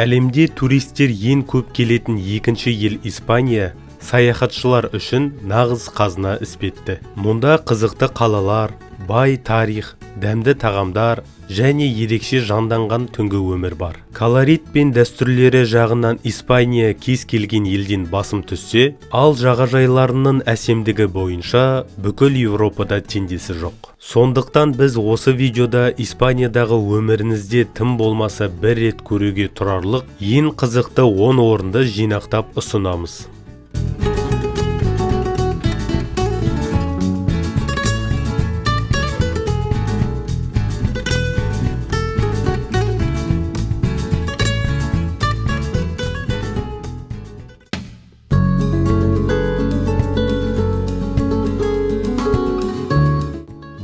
Әлемде туристер ең көп келетін екінші ел Испания саяхатшылар үшін нағыз қазына іспетті. Мұнда қызықты қалалар, бай тарих, дәмді тағамдар және ерекше жанданған түнгі өмір бар. Колорит пен дәстүрлері жағынан Испания кез келген елден басым түссе, ал жағажайларының әсемдігі бойынша бүкіл Еуропада теңдесі жоқ. Сондықтан біз осы видеода Испаниядағы өміріңізде тым болмаса бір рет көруге тұрарлық ең қызықты 10 орынды жинақтап ұсынамыз.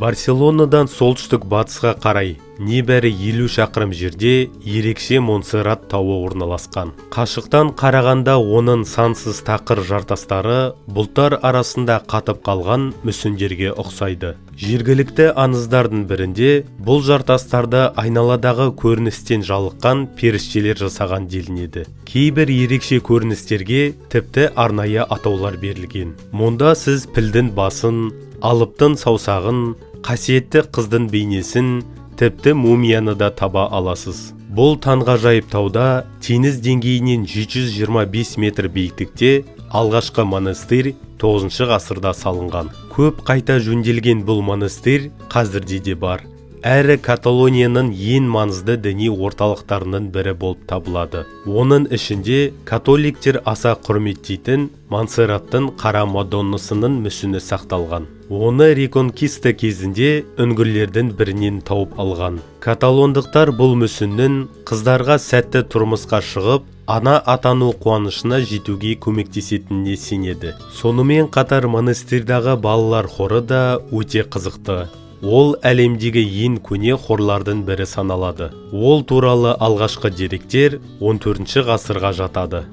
Барселонадан солтүстік батысқа қарай небәрі 50 шақырым жерде ерекше Монсеррат тауы орналасқан. Қашықтан қарағанда оның сансыз тақыр жартастары бұлттар арасында қатып қалған мүсіндерге ұқсайды. Жергілікті аңыздардың бірінде бұл жартастарды айналадағы көріністен жалыққан періштелер жасаған делінеді. Кейбір ерекше көріністерге тіпті арнайы атаулар берілген. Мұнда сіз пілдің басын, алыптың саусағын, қасиетті қыздың бейнесін, тіпті мумияны да таба аласыз. Бұл таңғажайып тауда теңіз деңгейінен 725 метр биіктікте алғашқы монастырь 9 ғасырда салынған. Көп қайта жөнделген бұл монастырь қазірде де бар. Әрі Каталонияның ең маңызды діни орталықтарының бірі болып табылады. Оның ішінде католиктер аса құрметтейтін Монсерраттың Қара Мадоннасының мүсіні сақталған. Оны реконкиста кезінде үңгірлердің бірінен тауып алған. Каталондықтар бұл мүсіннің қыздарға сәтті тұрмысқа шығып, ана атану қуанышына жетуге көмектесетініне сенеді. Сонымен қатар монастырьдағы балалар хоры да өте қызықты. Ол әлемдегі ең көне хорлардың бірі саналады. Ол туралы алғашқы деректер 14 ғасырға жатады.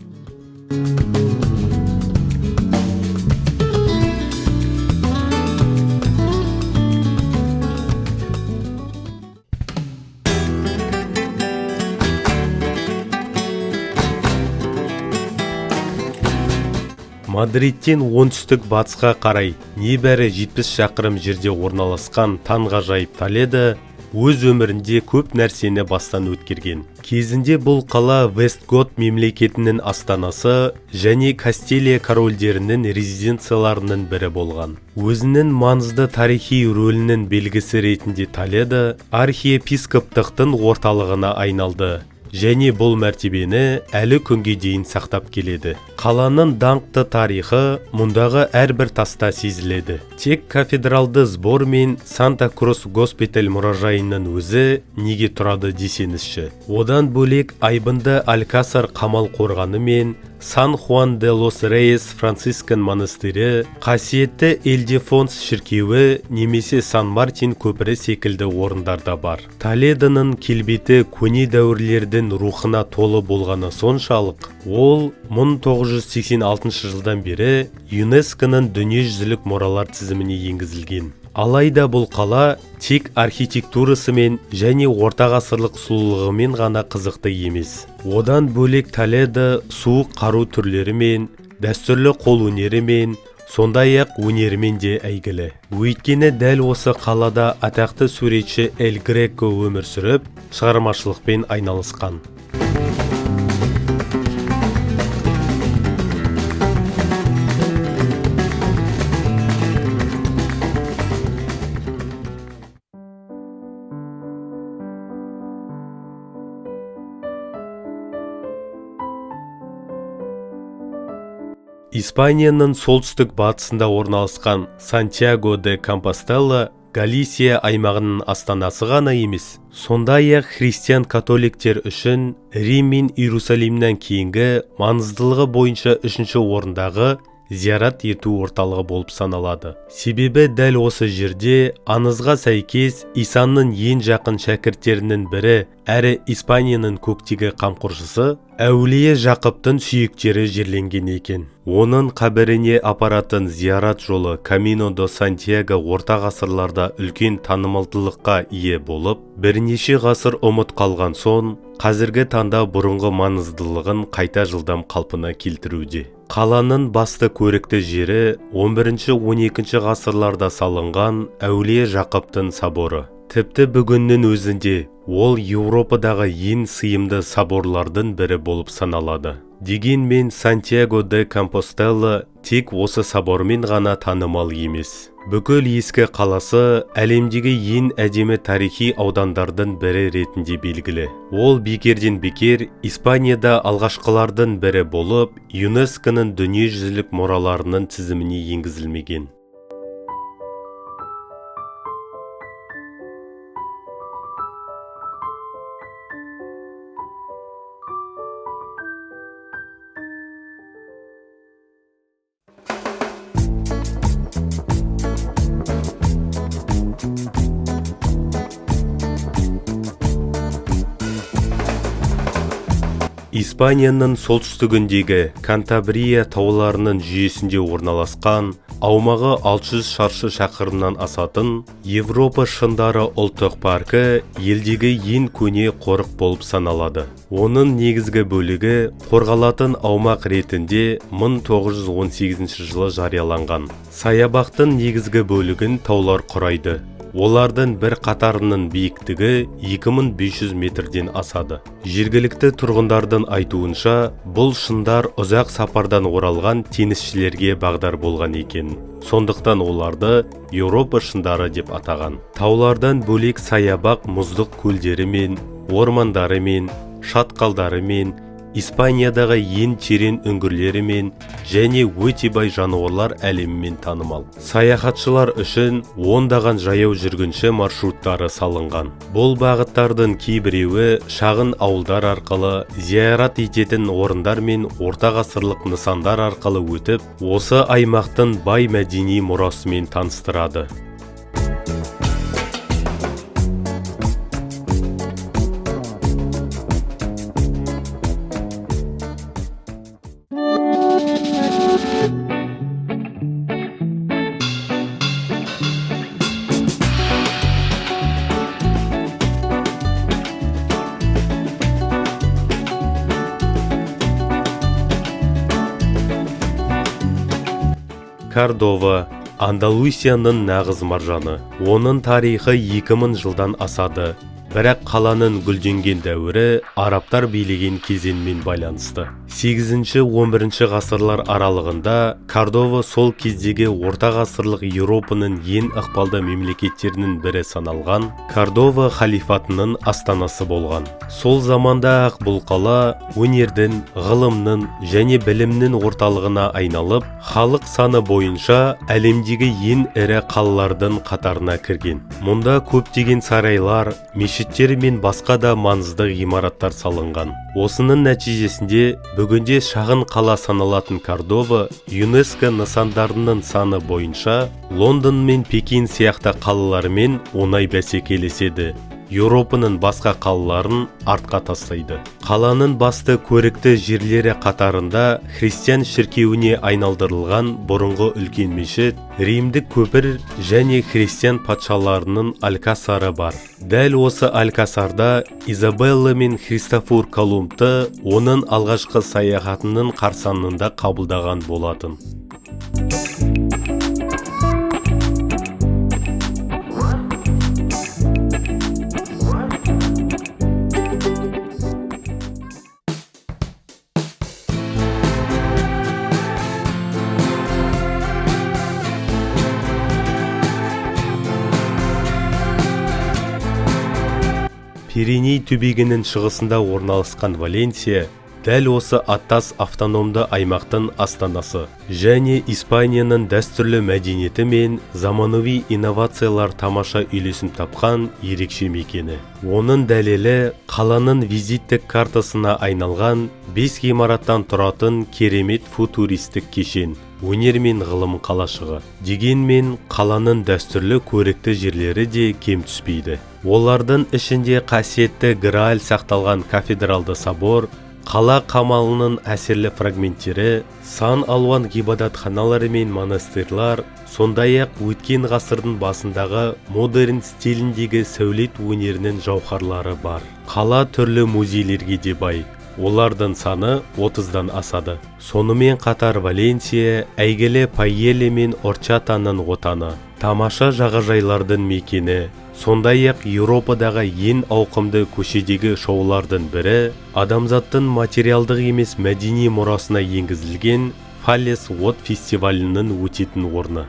Мадридтен оңтүстік батысқа қарай небәрі 70 шақырым жерде орналасқан таңғажайып Толедо өз өмірінде көп нәрсені бастан өткерген. Кезінде бұл қала Вестгот мемлекетінің астанасы және Кастилия корольдерінің резиденцияларының бірі болған. Өзінің маңызды тарихи рөлінің белгісі ретінде Толедо архиепископтықтың орталығына айналды және бұл мәртебені әлі күнге дейін сақтап келеді. Қаланың даңқты тарихы мұндағы әрбір таста сезіледі. Тек кафедралды сбор мен Санта Крус госпиталь мұражайының өзі неге тұрады десеңізші. Одан бөлек айбынды Алькасар қамал қорғаны мен Сан Хуан де лос Рейес францискан монастырі, қасиетті Эльдефонс шіркеуі немесе Сан Мартин көпірі секілді орындарда бар. Толедоның келбеті көне дәуірлердің рухына толы болғаны соншалық, ол 1986 жылдан бері ЮНЕСКО-ның дүниежүзілік мұралар тізіміне енгізілген. Алайда бұл қала тек архитектурасымен және ортағасырлық сұлулығымен ғана қызықты емес. Одан бөлек Толедо суық қару түрлерімен, дәстүрлі қол өнерімен, сондай-ақ өнерімен де әйгілі. Өйткені дәл осы қалада атақты суретші Эль Греко өмір сүріп, шығармашылықпен айналысқан. Испанияның солтүстік батысында орналасқан Сантьяго де Компостела Галисия аймағының астанасы ғана емес, сондай-ақ христиан католиктер үшін Рим мен Иерусалимнен кейінгі маңыздылығы бойынша үшінші орындағы Зиярат ету орталығы болып саналады. Себебі дәл осы жерде аңызға сәйкес Исаның ең жақын шәкірттерінің бірі әрі Испанияның көктегі қамқоршысы Әулие Жақыптың сүйектері жерленген екен. Оның қабіріне апаратын зиярат жолы Камино де Сантьяго орта ғасырларда үлкен танымалдылыққа ие болып, бірнеше ғасыр ұмыт қалған соң, қазіргі таңда бұрынғы маңыздылығын қайта жылдам қалпына келтіруде. Қаланың басты көрікті жері 11-12 ғасырларда салынған Әулие Жақыптың соборы. Тіпті бүгіннің өзінде ол Еуропадағы ең сыйымды соборлардың бірі болып саналады. Дегенмен Сантьяго де Компостела тек осы собормен ғана танымал емес. Бүкіл ескі қаласы әлемдегі ең әдемі тарихи аудандардың бірі ретінде белгілі. Ол бекерден бекер Испанияда алғашқылардың бірі болып, ЮНЕСКО-ның дүниежүзілік мұраларының тізіміне енгізілмеген. Испанияның солтүстігіндегі Кантабрия тауларының жүйесінде орналасқан, аумағы 600 шаршы шақырымнан асатын Европа шыңдары ұлттық паркі елдегі ең көне қорық болып саналады. Оның негізгі бөлігі қорғалатын аумақ ретінде 1918 жылы жарияланған. Саябақтың негізгі бөлігін таулар құрайды. Олардың бір қатарының биіктігі 2500 метрден асады. Жергілікті тұрғындардың айтуынша, бұл шыңдар ұзақ сапардан оралған теңізшілерге бағдар болған екен. Сондықтан оларды Еуропа шыңдары деп атаған. Таулардан бөлек саябақ мұздық көлдерімен, ормандарымен, шатқалдарымен, Испаниядағы ең терең үңгірлерімен және өте бай жануарлар әлемімен танымал. Саяхатшылар үшін ондаған жаяу жүргінші маршруттары салынған. Бұл бағыттардың кейбіреуі шағын ауылдар арқылы, зиярат ететін орындар мен орта ғасырлық нысандар арқылы өтіп, осы аймақтың бай мәдени мұрасымен таныстырады. Кордова Андалусияның нағыз маржаны. Оның тарихы 2000 жылдан асады. Бірақ қаланың гүлденген дәуірі арабтар билеген кезеңмен байланысты. 8-11 ғасырлар аралығында Кордова сол кездегі орта ғасырлық Еуропаның ең ықпалды мемлекеттерінің бірі саналған Кордова халифатының астанасы болған. Сол заманда-ақ бұл қала өнердің, ғылымның және білімнің орталығына айналып, халық саны бойынша әлемдегі ең ірі қалалардың қатарына кірген. Мұнда көптеген сарайлар, мешіттер мен басқа да маңызды ғимараттар салынған. Осының нәтижесінде бүгінде шағын қала саналатын Кордова ЮНЕСКО нысандарының саны бойынша Лондон мен Пекин сияқты қалалармен оңай бәсекелеседі. Еуропаның басқа қалаларын артқа тастайды. Қаланың басты көрікті жерлері қатарында христиан шіркеуіне айналдырылған бұрынғы үлкен мешіт, римдік көпір және христиан патшаларының алькасары бар. Дәл осы алькасарда Изабелла мен Христофор Колумбты оның алғашқы саяхатының қарсаңында қабылдаған болатын. Пиреней түбегінің шығысында орналасқан Валенсия дәл осы аттас автономды аймақтың астанасы және Испанияның дәстүрлі мәдениеті мен заманауи инновациялар тамаша үйлесім тапқан ерекше мекені. Оның дәлелі қаланың визиттік картасына айналған 5 ғимараттан тұратын керемет футуристік кешен. Өнер мен ғылым қалашығы. Дегенмен қаланың дәстүрлі көрікті жерлері де кем түспейді. Олардың ішінде қасиетті Грааль сақталған кафедралды собор, қала қамалының әсерлі фрагменттері, сан алуан ғибадатханалар мен монастырьлар, сондай-ақ өткен ғасырдың басындағы модерн стиліндегі сәулет өнерінің жауһарлары бар. Қала түрлі музейлерге де бай. Олардың саны 30-дан асады. Сонымен қатар Валенсия әйгілі паэлья мен орчатаның отаны, тамаша жағажайлардың мекені, сондай-ақ Еуропадағы ең ауқымды көшедегі шоулардың бірі, адамзаттың материалдық емес мәдени мұрасына енгізілген Фалес от фестивалінің өтетін орны.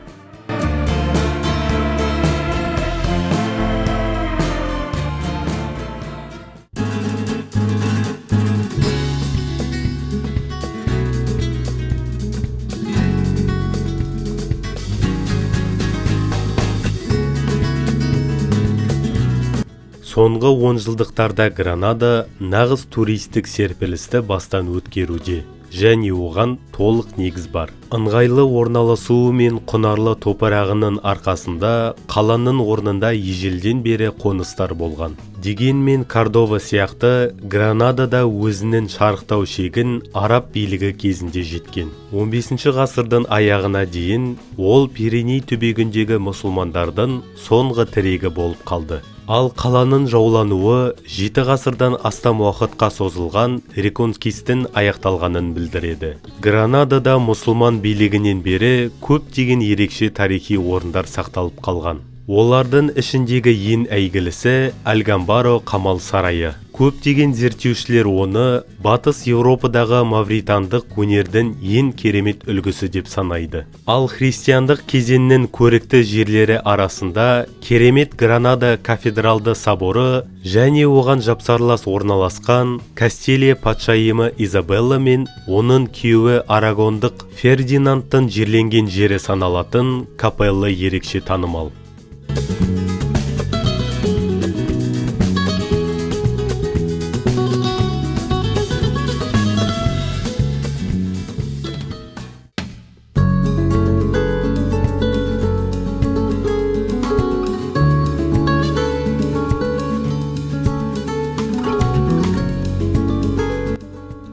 Соңғы онжылдықтарда Гранада нағыз туристік серпілісті бастан өткеруде және оған толық негіз бар. Ыңғайлы орналасуы мен құнарлы топырағының арқасында қаланың орнында ежелден бері қоныстар болған. Дегенмен Кордова сияқты Гранада да өзінің шарықтау шегін араб билігі кезінде жеткен. 15 ғасырдың аяғына дейін ол Пиреней түбегіндегі мұсылмандардың соңғы тірегі болып қалды. Ал қаланың жаулануы 7 ғасырдан астам уақытқа созылған реконкистің аяқталғанын білдіреді. Гранадада мұсылман билігінен бері көптеген ерекше тарихи орындар сақталып қалған. Олардың ішіндегі ең әйгілісі — Альгамбра қамал сарайы. Көптеген зерттеушілер оны Батыс Еуропадағы мавритандық өнердің ең керемет үлгісі деп санайды. Ал христиандық кезеңнің көрікті жерлері арасында керемет Гранада кафедралды соборы және оған жапсарлас орналасқан Кастилия патшайымы Изабелла мен оның күйеуі арагондық Фердинандтың жерленген жері саналатын капелла ерекше танымал.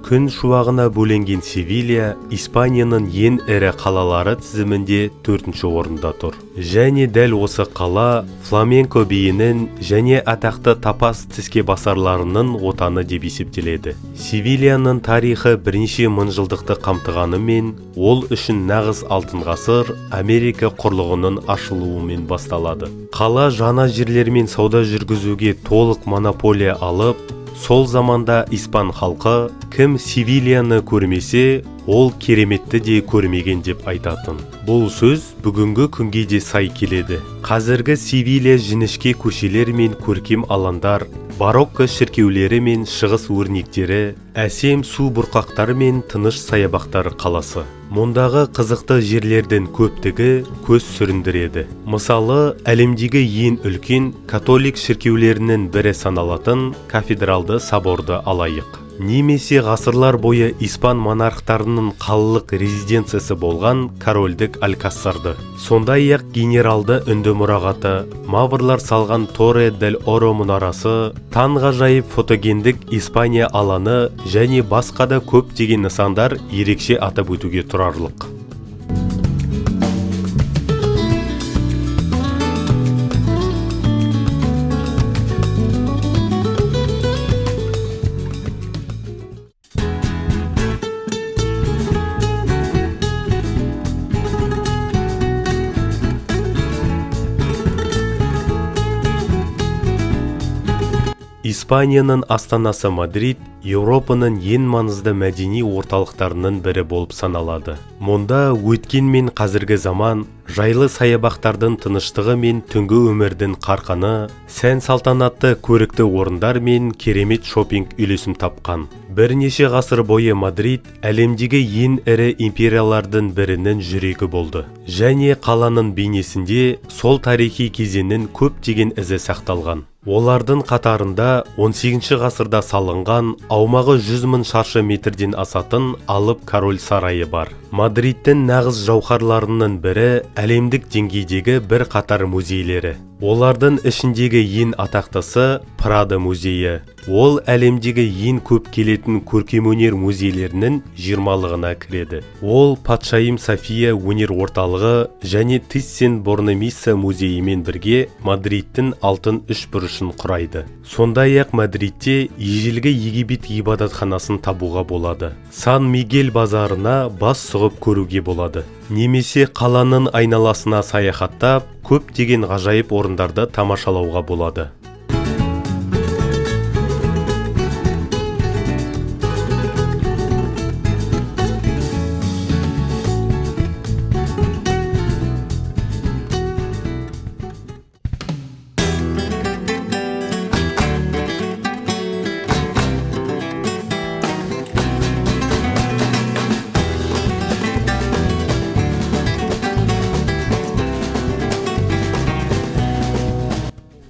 Күн шуағына бөленген Севилья Испанияның ең ірі қалалары тізімінде төртінші орында тұр. Және дәл осы қала фламенко биінің және атақты тапас тіскебасарларының отаны деп есептеледі. Севильяның тарихы бірнеше мыңжылдықты қамтығанымен, ол үшін нағыз алтын ғасыр Америка құрлығының ашылуымен басталады. Қала жаңа жерлермен сауда жүргізуге толық монополия алып, сол заманда испан халқы «Кім Севильяны көрмесе, ол кереметті де көрмеген» деп айтатын. Бұл сөз бүгінгі күнге де сай келеді. Қазіргі Севилья жіңішке көшелер мен көркем алаңдар, барокко шіркеулері мен шығыс өрнектері, әсем су бұрқақтары мен тыныш саябақтар қаласы. Мұндағы қызықты жерлердің көптігі көз сүріндіреді. Мысалы, әлемдегі ең үлкен католик шіркеулерінің бірі саналатын кафедралды соборды алайық немесе ғасырлар бойы испан монархтарының қалалық резиденциясы болған корольдік Алькассарды, сондай-ақ генералды үнді мұрағаты, маврлар салған Торре дель Оро мұнарасы, таңғажайып фотогендік Испания алаңы және басқа да көптеген нысандар ерекше атап өтуге тұрарлық. Испанияның астанасы Мадрид Еуропаның ең маңызды мәдени орталықтарының бірі болып саналады. Мұнда өткен мен қазіргі заман, жайлы саябақтардың тыныштығы мен түнгі өмірдің қарқыны, сән салтанатты көрікті орындар мен керемет шопинг үйлесім тапқан. Бірнеше ғасыр бойы Мадрид әлемдегі ең ірі империялардың бірінің жүрегі болды және қаланың бейнесінде сол тарихи кезеңнің көптеген ізі сақталған. Олардың қатарында 18 ғасырда салынған аумағы 100 мың шаршы метрден асатын алып король сарайы бар. Мадридтің нағыз жауһарларының бірі әлемдік деңгейдегі бір қатар музейлері. Олардың ішіндегі ең атақтысы Прадо музейі. Ол әлемдегі ең көп келетін көркемөнер музейлерінің 20-лығына кіреді. Ол Патшайым София өнер орталығы және Тиссен-Борнемисса музейімен бірге Мадридтің алтын үш бұрышын құрайды. Сондай-ақ Мадридте ежелгі Египет ғибадатханасын табуға болады. Сан Мигель базарына бас сұғып көруге болады. Немесе қаланың айналасына саяхаттап, көптеген ғажайып орындарды тамашалауға болады.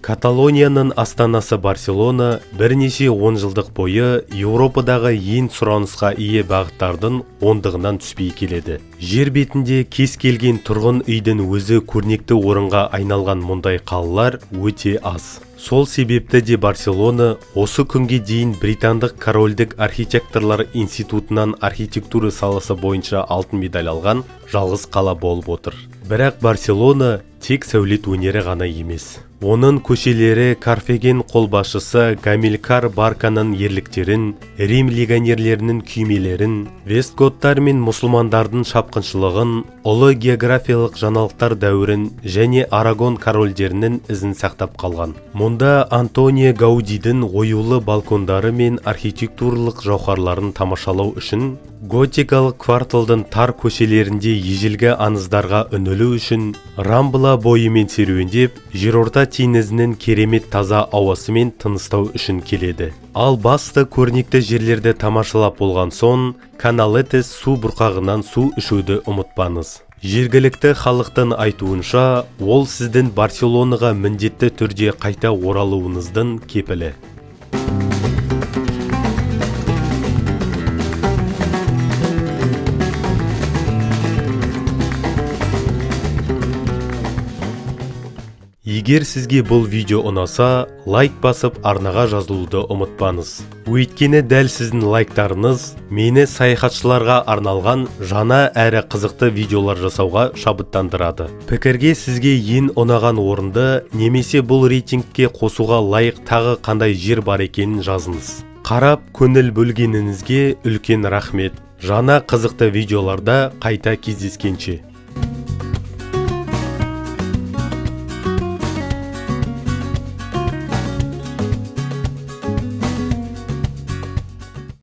Каталонияның астанасы Барселона бірнеше онжылдық бойы Еуропадағы ең сұранысқа ие бағыттардың ондығынан түспей келеді. Жер бетінде кез келген тұрғын үйдің өзі көрнекті орынға айналған мұндай қалалар өте аз. Сол себепті де Барселона осы күнге дейін Британдық корольдік архитекторлар институтынан архитектура саласы бойынша алтын медаль алған жалғыз қала болып отыр. Бірақ Барселона тек сәулет өнері ғана емес. Оның көшелері Карфаген қолбасшысы Гамилькар Барканың ерліктерін, Рим легионерлерінің күймелерін, вестготтар мен мұсылмандардың шапқыншылығын, ұлы географиялық жаңалықтар дәуірін және Арагон корольдерінің ізін сақтап қалған. Мұнда Антонио Гаудидің оюлы балкондары мен архитектуралық жауһарларын тамашалау үшін, готикалық кварталдың тар көшелерінде ежелгі аңыздарға үңілу үшін, Рамбла бойымен серуендеп, Жерорта теңізінің керемет таза ауасымен тыныстау үшін келеді. Ал басты көрнекті жерлерді тамашалап болған соң, Каналетес су бұрқағынан су ішуді ұмытпаңыз. Жергілікті халықтың айтуынша, ол сіздің Барселонаға міндетті түрде қайта оралуыңыздың кепілі. Егер сізге бұл видео ұнаса, лайк басып арнаға жазылуды ұмытпаңыз. Өйткені дәл сіздің лайктарыңыз мені саяхатшыларға арналған жаңа әрі қызықты видеолар жасауға шабыттандырады. Пікірге сізге ең ұнаған орынды немесе бұл рейтингке қосуға лайық тағы қандай жер бар екенін жазыңыз. Қарап көңіл бөлгеніңізге үлкен рахмет. Жаңа қызықты видеоларда қайта кездескенше.